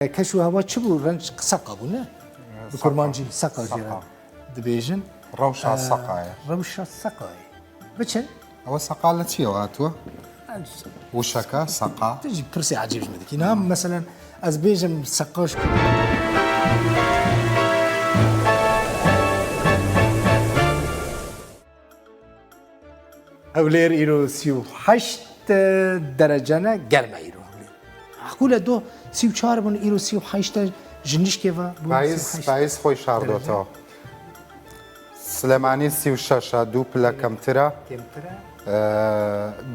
کەش و هەوا چ بوو ڕەنج سەقا بوو نە بە کورمانجی سەقا ژێرە دەبێژن ڕەوشا سەقایە ڕەوشا سەقایە بچن ئەوە سەقا لە چیەوە هاتووە وشەکە سەقا تژی پرسی عجیب دەکی نام مەسەلەن ئەس بێژم سەقاش هەولێر ئیرۆ 38 دەرەجەنە گەرمە ئیرۆ هەولێر معقولە دۆ 34 بوون ئیرۆ 38 ژنیشکێڤە پایز خۆی شاردۆتەوە سلێمانی 36 دوو پلە کەمترە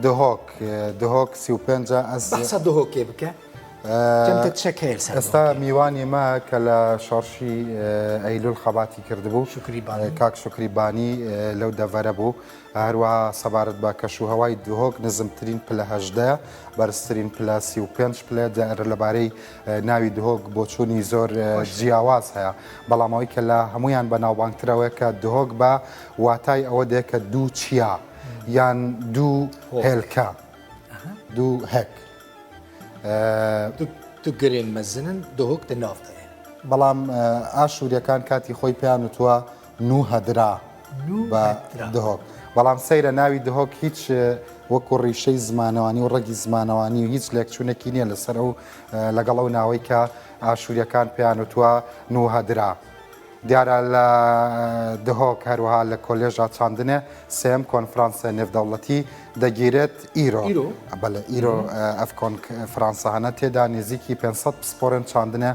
دهۆک دهۆک 35 ئەس بەسە دهۆکێ بکە ئێستا میوانی مە کە لە شۆڕشی ئەیلول خەباتی کردبوو کاک شوکری بانی لەو دەڤەرە بوو هەروەها سەبارەت بە کەشوهەوای دهۆک نزمترین پلە هەژدەیە بەرزترین پلە 35 پلە دیارە لەبارەی ناوی دهۆک بۆچوونی زۆر جیاواز هەیە بەڵام ئەوەی کە لە هەمویان بەناوبانگترەوەی کە دهۆک بە واتای ئەوە دێ کە دوو چیا یان دوو هێلکە دوو هەک دو گرێن مەزنن دهۆک دە ناو دایە. بەڵام ئاشووریەکان کاتی خۆی پێیان وتووە نوهەدرا بە دهۆک. بەڵام سەیرە ناوی دهۆک هیچ وەکو ڕیشەی زمانەوانی و ڕەگی زمانەوانی و هیچ لێکچوونێکی نییە لەسەر ئەو لەگەڵ ئەو ناوەی کە ئاشووریەکان پێیان وتووە نوهەدرا. دیارە لە دهۆک هەروەها لە کۆلێژا چاندنێ سێم کۆنفرانسە نێودەوڵەتی دەگیرێت ئیرۆ بەڵێ ئیرۆ ئەف کۆنفرانسە هەنە تێدا نزیکی 500 پسپۆرن چاندنێ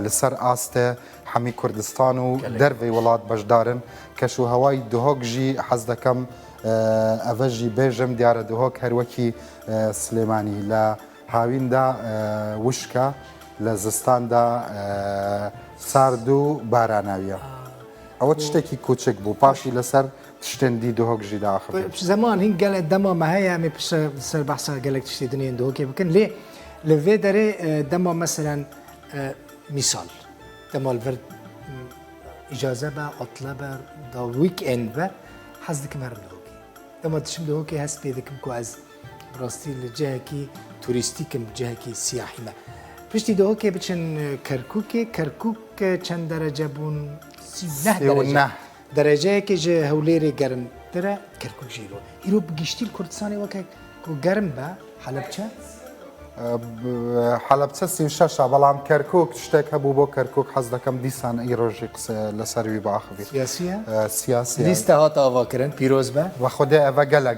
لەسەر ئاستێ حەمی کوردستان و دەرڤەی وڵات بەشدارن کەش و هەوای دهۆک ژی حەز دەکەم ئەڤە ژی بێژم دیارە دهۆک هەروەکی سلێمانی لە هاویندا وشکە، لە زستاندا سارد و باراناویە. ئەوە تشتێکی کوچک بوو پاشی لەسەر تشتێن دی دهۆک ژی داخڤین. زەمان هین گەلە دەما مە هەیە ئەمێ پشتە سەر بەحسا گەلەک تشتێ دنێن دهۆکێ بکەن لێ لە ڤێ دەرێ دەما مەسەلەن میسال دەما لڤر ئیجازە بە عوتلە بە دا ویک ئێند بە حەز دکم هەرم دهۆکێ دەما دچم دهۆکێ هەست پێ دکم کو ئەز بەڕاستی لە جهکی توریستیکم جهکی سیاحیمە پشتی دهۆکێ بچن کەرکوکێ کەرکوک چەند دەرەجە بوون دەرەجە دەرەجەیەکی ji هەولێرێ گەرمترە کەرکوک ژیرۆ ئیرۆ بگشتی کوردستانی وەکە گەرم بە حەلەبچە حەلەبچە 36 بەڵام کەرکک شتێک هەبوو بۆ کەرکک حەز دەکەم دیسان ئی ڕۆژی قسە لەسەروی باخبی سیاسیە سیاسی لیستە هات ئاواکردن پیرۆز بە بەخودێ ئەڤە گەلە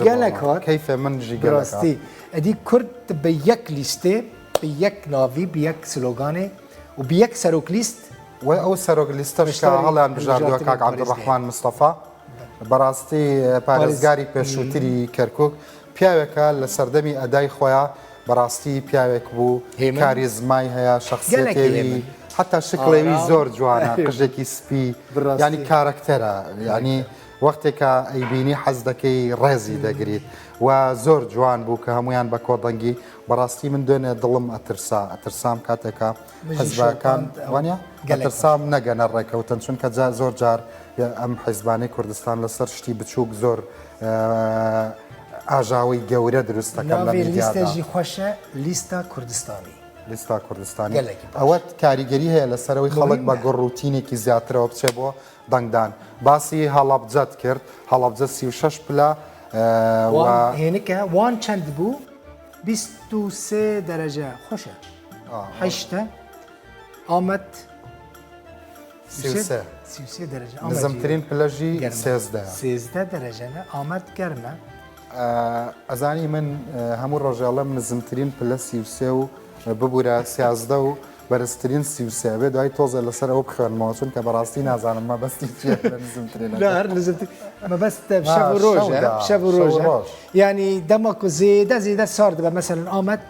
گەلک هات کەیفێ من ژی گەڕاستی ئەدی کورد بە یەک لیستێ بە یەک ناوی بە یەک سلۆگانێ و بە یەک سەرۆک لیست و ئەو سەرۆک لیستەش کە هەڵیان بژاردووە کاک عەبدولڕەحمان مستەفا بەڕاستی پارێزگاری پێشووتری کەرکک پیاوێکە لە سەردەمی ئەدای خۆیان بەڕاستی پیاوێک بوو کاریزمای هەیە شخصیەتێوی حتا شکڵێوی زۆر جوانە قژێکی سپی ینی کارەکتەرە ینی وەختێکە ئەیبینی حەز دەکەی ڕێزی دەگریت و زۆر جوان بوو کە هەمویان بە کۆدەنگی بەڕاستی من دوێنێ دڵم ئەترسا ئەترسام کاتێکە حزبەکان وانە ئەترسام نەگەنە ڕێکەوتن چونکە جا زۆر جار ئەم حیزبانەی کوردستان لەسەر شتی بچووک زۆر ئاژاوەی گەورە دروست دەکەن لە میدیادا. لیستەژی خۆشە لیستا کوردستانی. لیستا کوردستانی ئەوە کاریگەری هەیە لەسەرەوەی خەڵک بە گوڕوتینێکی زیاترەوە بچێ بۆ دەنگدان. باسی هەڵەبجەت کرد، هەڵەبجە 36 پلە و هێنکە وان چەند بوو؟ 23 دەرەجە خۆشە هەشتە ئامەد 33 دەرەجە نزمترین پلەژی 13 13 دەرەجەنە ئامەد گەرمە. ئەزانی من هەموو ڕۆژێڵم نزمترین پلە 33 و ببوورە 13 و بەرزترین 33 بێ دوای تۆزە لەسەر ئەو بخوێنمەوە چونکە بەڕاستی نازانم مەبەستی چیە لە نزمترین نزمترین مەبەست شەv و ڕۆژە شەv و ڕۆژە ینی دەمەک و زێدە زێدە سارد بە مەسەلەن ئامەد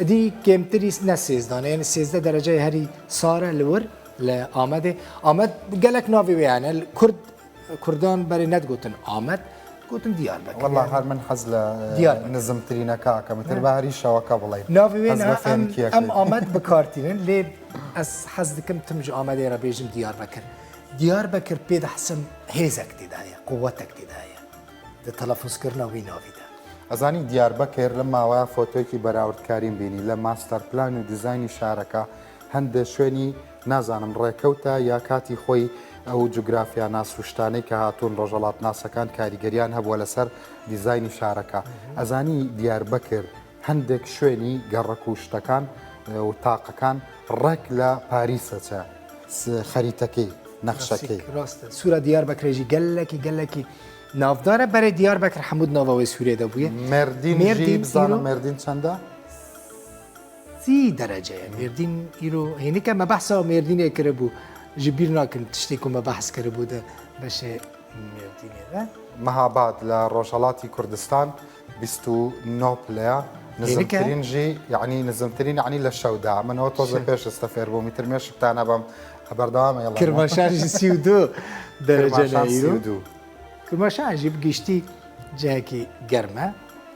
دی کێمتری نە سێزدانە یعنی سێزدە دەرەجەی هەری سارە لەور لە ئامەدێ ئامەد gelek navê wê hene Kurd Kurdan berê nedigotin Amed gotin Diyarbekir والله هەر من حەز لە Diyarbekir. نزمترینەکە ئەکەم تر بە هەری شەوەکە بڵێ navê wê حەز بە niha em فێنکیەکەی. em Amed bikartînin lê ez hez dikim tim ji Amedê re bêjim Diyarbekir Diyarbekir pê dihesim hêzek tê de heye quwetek tê de heye di telefuzkirina wî navî de. ئەزانی دیاربەکر لەم ماوەیە فۆتۆیەکی بەراوردکاریم بینی لە ماستەر پلان و دیزاینی شارەکە. هەندێ شوێنی نازانم ڕێکەوتە یا کاتی خۆی ئەو جوگرافیاناس و شتانەی کە هاتوون ڕۆژەڵاتناسەکان کاریگەریان هەبووە لەسەر دیزاینی شارەکە. ئەزانی دیاربەکر هەندێک شوێنی گەڕەک و شتەکان و تاقەکان ڕێک لە پاریس ئەچێ خەریتەکەی نەخشەکەی. ڕاستە سورە دیاربەکرێژی گەلەکی گەلەکی ناودارە بەرێ دیاربەکر حەموو ناوەوەی سوورێ دەبووە. مێردین ژی بزانم مێردین چەندە؟ 30 دەرەجەیە مێردین ئیرۆ هێنکە مە بەحسا مێردینێ کربوو ji bîr nakin tiştê ku me behs kiribû di beşê Mêrdînê de. مەهاباد لە ڕۆژهەڵاتی کوردستان 29 پلەیە نزمترین ژی یعنی نزمترین یعنی لە شەودا منەوە تۆزە پێش ئێستا فێر بووم ئیتر مێشکتان نەبەم بەردەوامە یەڵا کرماشان ژی 32 دەرەجە لە ئیرۆ کرماشان ژی بگشتی جایەکی گەرمە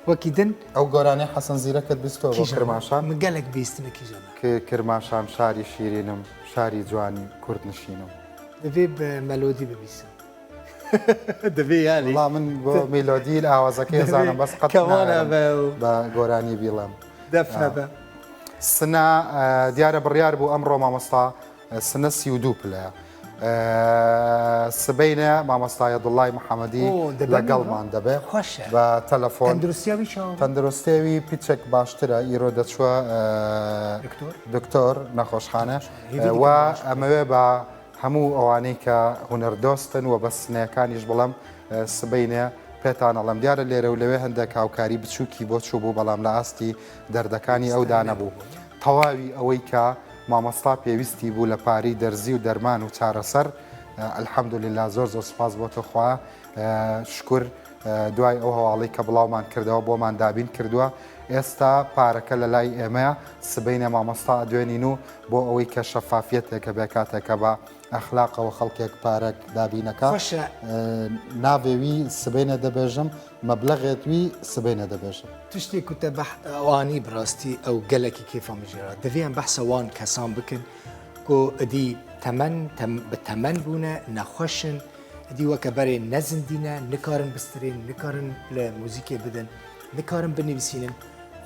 وەکی دن. ئەو گۆرانیە حەسەن زیرەکت بیستوە بۆ کرماشان؟ من گەلەک بیستمە کیژانە. ک کرماشان شاری شیرینم شاری جوانی کورد نشینم. دەبێ بە مەلۆدی ببیسم دەبێ یانی. وەڵا من بۆ میلۆدی ئاوازەکەی ئەزانم بەس قەت کەمانە بە بە گۆرانی بیڵێم. دەف هەبە. سنە دیارە بڕیار بوو ئەمڕۆ مامۆستا سنە 32 پلەیە. سبەینێ مامۆستا یەدوڵڵای محەمەدی لەگەڵمان دەبێ بە تەلەفۆن. تەندروستیاوی پیچێک باشترە ئیرۆ دەچووە دکتۆر نەخۆشخانە و ئەمەوێ بە هەموو ئەوانەی کە هونەردۆستن و بە سنەیەکانیش بڵێم سبەینێ پێتان ئەڵێم دیارە لێرە و لەوێ هەندێک هاوکاری بچووکی بۆ چوو بوو بەڵام لە ئاستی دەردەکانی ئەودا نەبوو تەواوی ئەوەی کە مامۆستا پێویستی بوو لە پارەی دەرزی و دەرمان و چارەسەر الحمدللە زۆر زۆر سوپاس بۆ تۆ خوا شکر دوای ئەو هەواڵی کە بڵاومان کردەوە بۆمان دابین کردووە ئێستا پارەکە لە لای ئێمەیە سبینە مامۆستا ئەدوێنین و بۆ ئەوەی کە شەفافیەتێکە بێ کاتێکە بە ئەخلاقەوە خەڵکێک پارەک دابینەکە ناوێوی سبینە دەبێژم مەبلەغێت وی سبەینێ دەبێژم. تشتێ کو te beh anî bi rastî ew gelekî kêfa min jê re. Divê em behsa wan kesan bikin ku idî temen bi temen bûne, nexweş in, idî weke berê ne zindî ne, nikarin bistirên, nikarin li muzîkê bidin, nikarin binivîsînin.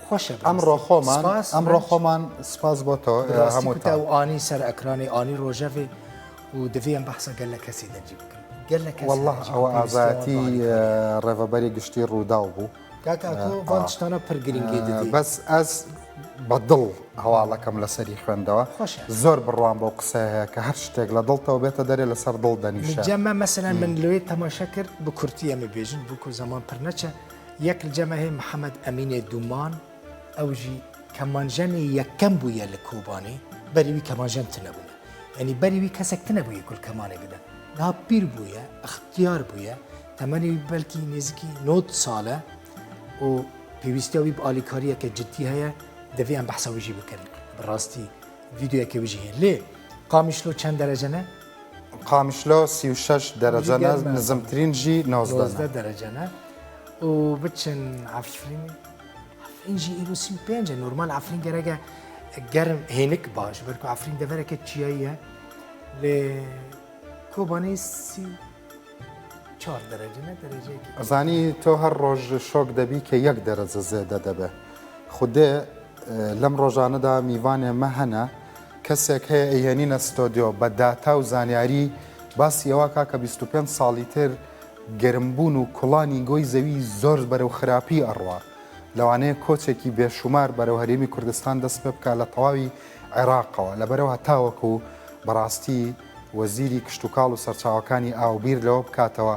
Xweş e bi rastî. Emro xweman, emro xweman spas bo to Bi rastî ku te ew anî ser ekranê, anî rojevê û divê em behsa gelek kesê din jî bikin. Gelek kes Wallah hene jî ku ew pêwîstiya wan bi ئازایەتی alîkariyê heye. ڕێڤەبەری گشتی ڕووداو بوو. کاک ئاکۆ ڤان تشتانە پر گرینگێ ددی. بەس ئەز بە دڵ هەواڵەکەم لەسەری خوێندەوە خۆشە. زۆر بڕوام بەو قسەیە هەیە کە هەر شتێک لە دڵتەوە بێتە دەرێ لەسەر دڵ دەنیشێ. جەمە مەسەلەن من لەوێ تەماشا کرد بە کورتی ئەمە بێژن بوو کو زەمان پر نەچە یەک لە جەمە هەیە محەمەد ئەمینێ دومان ئەو ژی کەمانژەنێ یەکەم بوویە لە کۆبانێ بەری وی کەمانژەن تنە بوونە یانی بەری وی کەسێک تنە بوویە کول کەمانێ بدە نها پیر بوویە ئەختیار بوویە تەمەنی وی بەلکی نێزیکی نۆد ساڵە و پێویستیا وی بە ئالیکاریەکە جدی هەیە دەڤێ ئەم بەحسا وی ژی بکەن بەڕاستی ڤیدیۆیەکە وی ژی هەیە لێ قامیشلۆ چەند دەرەجەنە؟ قامیشلۆ 36 دەرەجەنە نزمترین ژی 19 نە دەرەجەنە و بچن عەفرینی عەفرین ژی ئیرۆ 35 نۆرمال عەفرین گەرەگە گەرم هێنک باش بەرکو عەفرین دەڤەرەکە چیاییە لێ کۆبانێ 34 دەرەجە نە دەرەجەیەکی ئەزانی تۆ هەر ڕۆژ شۆک دەبی کە یەک دەرەجە زێدە دەبێ خودێ لەم ڕۆژانەدا میوانێ مە هەنە کەسێک هەیە ئەیهێنینە ستۆدیۆ بە داتا و زانیاری باسی ئەوە کا کە 25 ساڵی تر گەرمبوون و کوڵانی گۆی زەوی زۆر بەرەو خراپی ئەڕوا لەوانەیە کۆچێکی بێشومار بەرەو هەرێمی کوردستان دەست پێ بکا لە تەواوی عێراقەوە لەبەرەوە هەتاوەکو بەڕاستی وەزیری کشتوکاڵ و سەرچاوەکانی ئاو بیر لەوە بکاتەوە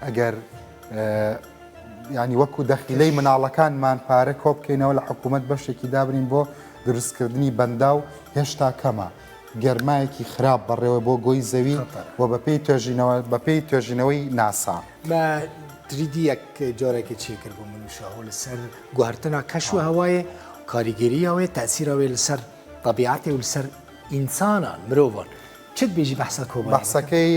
ئەگەر ینی وەکو دەخیلەی مناڵەکانمان پارە کۆ بکەینەوە لە حکوومەت بەشێکی دابنین بۆ دروستکردنی بەنداو هێشتا کەمە گەرمایەکی خراپ بەڕێوە بۆ گۆی زەوی و بەپێی توێژینەوە بەپێی توێژینەوەی ناسا. مە تریدیەک جارێکی چێ کرد بۆ من و شاهۆ لەسەر گوهرتنا کەش و هەوایێ کاریگەرییا وێ تەسیرا وێ لەسەر تەبیعەتێ و لەسەر ئینسانان مرۆڤان چت بێژی بەحسا کۆبانێ بکە؟ بەحسەکەی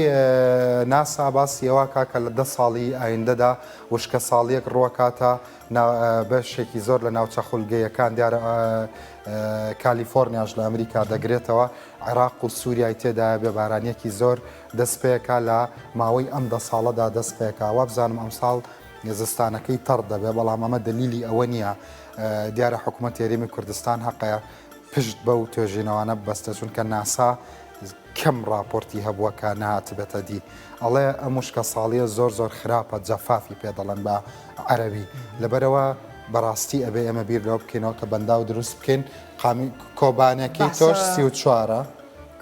ناسا باسی ئەوە کا کە لە دە ساڵی ئایندەدا وشکەساڵیەک ڕووەکاتە بەشێکی زۆر لە ناوچە خولگەیەکان دیارە کالیفۆرنیاش لە ئەمریکا دەگرێتەوە عێراق و سووریای تێدایە بێبارانیەکی زۆر دەست پێکا لە ماوەی ئەم دە ساڵەدا دەست پێکا وابزانم ئەمساڵ زستانەکەی تەڕ دەبێ بەڵام ئەمە دەلیلی ئەوە نییە دیارە حکوومەت هەرێمی کوردستان هەقەیە. پشت بەو توێژینەوانە ببەستە چونکە ناسا کەم ڕاپۆرتی هەبووە کە نەهاتبێتە دی ئەڵێ ئەم وشکە ساڵیە زۆر زۆر خراپە جەفافی پێ دەڵێن بە عەرەبی لەبەرەوە بەڕاستی ئەبێ ئێمە بیر لەوە بکەینەوە کە بەنداو دروست بکەین قامی کۆبانەکەی تۆش 34ە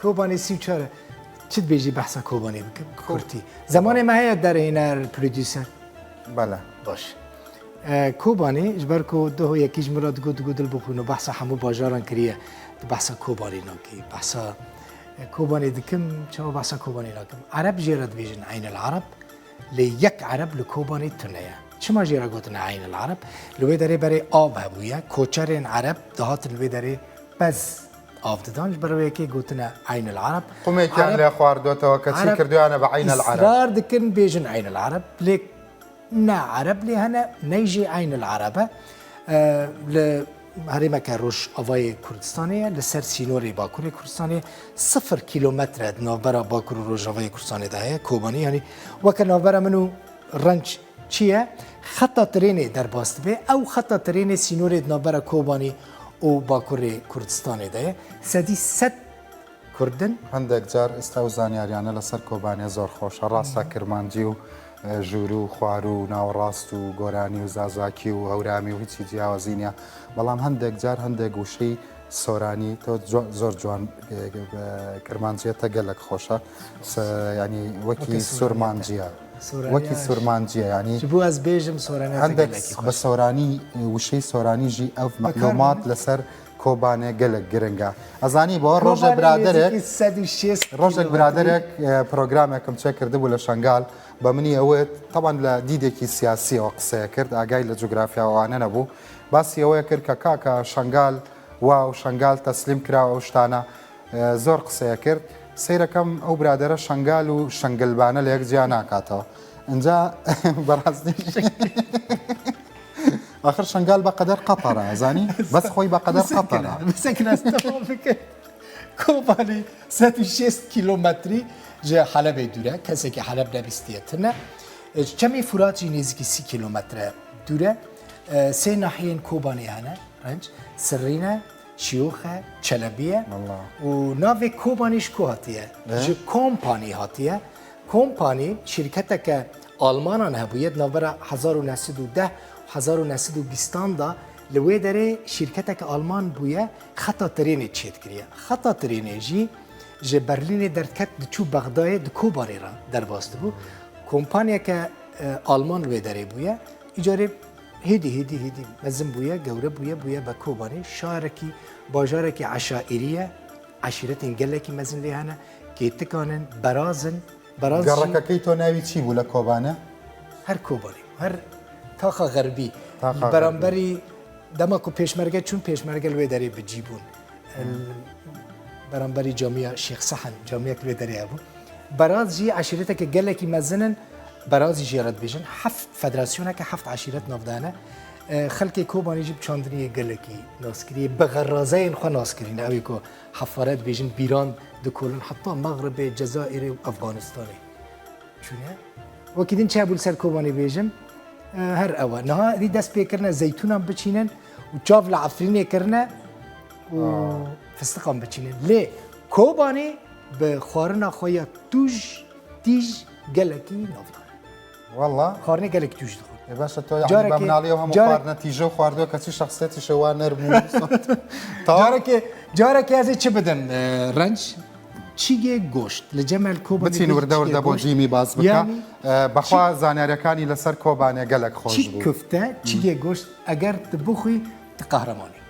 کۆبانی 34 چت بێژی بەحسا کۆبانی بکەم کورتی زمانێ مە هەیە دەرهێنەر producer بەلە باش کۆبانی ji ber ku duh yekî ji min re digot digot dil bixwîn û behsa hemû bajaran kiriye tu behsa Kobanî nakî behsa Kobanê dikim çawa behsa Kobanê nakim Ereb jê re dibêjin Eyn el Ereb lê yek Ereb li Kobanê tune ye çima jê re gotine Eyn el Ereb li wê derê berê av hebûye koçerên Ereb dihatin li wê derê pez av didan ji ber wê yekê gotine Eyn el Ereb قومێکیان لێ خواردۆتەوە کەچی کردویانە بە عەین العەرەب ئیسرار dikin bêjin Eyn el Ereb lê Ne ereb lê hene ne jî eyn el ereb e. Li herêmeke Rojavayê Kurdistanê ye li ser sînorê Bakurê Kurdistanê sifir kîlometre di navbera Bakur û Rojavayê Kurdistanê de heye Kobanî yanî weke navbera min û Renç çi ye xeta trênê derbas dibe ew xeta trênê sînorê di navbera Kobanî û Bakurê Kurdistanê de ye 100 کوردن. هەندێک جار ئێستا ئەو زانیاریانە لەسەر کۆبانێ زۆر خۆشە ڕاستە کرمانجی و ژوورو و خواروو و ناوەڕاست و گۆرانی و زازاکی و هەورامی و هیچی جیاوازی نیە بەڵام هەندێک جار هەندێک وشەی سۆرانی تۆ زۆر جوان کرمانجیەتە گەلک خۆشە ینی وەکی سورمانجیە وەکی سورمانجیە ینی بۆ ئەس بێژم سۆرانی هەندێک بە سۆرانی وشەی سۆرانی ژی ئەو مەعلومات لەسەر کۆبانێ گەلک گرنگە ئەزانی بۆ ڕۆژە برادێک ڕۆژێک برادێک پرۆگرامێکم چێ کردبوو لە شنگال بە منی ئەوت تەوان لە دیدێکی سیاسیەوە قسەیە کرد ئاگای لە جوگرافیاوانە نەبوو باسی ئەوەیە کرد کە کاکە شنگال وا و شنگال تەسلیم کراوە ئەو شتانە زۆر قسەیە کرد سەیرەکەم ئەو برادەرە شنگال و شنگلبانە لە یەک جیا ناکاتەوە ئەجا بەڕاستی ئاخر شنگال بە قەدەر قەتەرە ئەزانی بەس خۆی بە قەدەر قەتەرە. کۆبانی 160 کیلۆمەتری ji Helebê dûr e kesekî Heleb nebîstiye tune çemê Furat jî nêzîkî 30 kîlometre dûr e sê nahiyên Kobanê hene renc Sirrîne Şiyoxe Çelebiye û navê Kobanê ji ku hatiye ji kompanî hatiye Kompanî şîrketeke Almanan hebûye di navbera 1910 û 1920 an de li wê derê şîrketeke Alman bûye xeta trênê çêdikiriye. Xeta trênê jî ji Berlînê derdiket diçû Bexdayê di Kobanê re derbas dibû. Kompanyeke Alman li wê derê bûye. Îcarê hêdî hêdî hêdî mezin bûye, gewre bûye, bûye be Kobanê. Şarekî, bajarekî eşaîrî ye. Eşîretên gelekî mezin lê hene. Kêtikan in, beraz in. Beraz jî. Gerekekەی تۆ ناوی چی بوو لە کۆبانێ؟ هەر کۆبانێ بوو. هەر تاخا غەربی. بەرامبەری دەما ku pêşmerge çûn pêşmerge li wê derê bi cî bûn. Beramberî camiya Şêx Sehen camiyek li wê derê hebû. Beraz jî eşîreteke gelekî mezin in. Berazî jê re dibêjin. Heft federasyoneke heft eşîret nav de hene. Xelkê Kobanê jî bi çandiniyê gelekî naskirî bi xerazeyên xwe naskirîne ew ê ku Hefare dibêjin bîran dikolin heta Mexribê, Cezayirê û Efxanistanê çûne. Wekî din çi hebû li ser Kobanê bêjim her ew e. Niha êdî dest pê kirine zeytûnan biçînin û çav li Efrînê kirine û fistiqan biçînin. Lê Kobanê bi xwarina xwe ya tûj, tîj gelekî navdar e. Walla. Xwarinê gelek tûj dixwin. E başa to yani بە مناڵی ئەو هەموو خواردنە تیژە و خواردووە کەچی شەخسیەتیشە وا نەرم و جارێکێ جارێکێ ئەزێ چ بدەم ڕەنج چیگێ گۆشت لە جەمەل کۆبانی بچین وردە وردە بۆ جیمی باس بکە بەخوا زانیاریەکانی لەسەر کۆبانێ گەلەک خۆش بوو. چی کوفتە چیگێ گۆشت ئەگەر ت بخوی ت قەهرەمانی.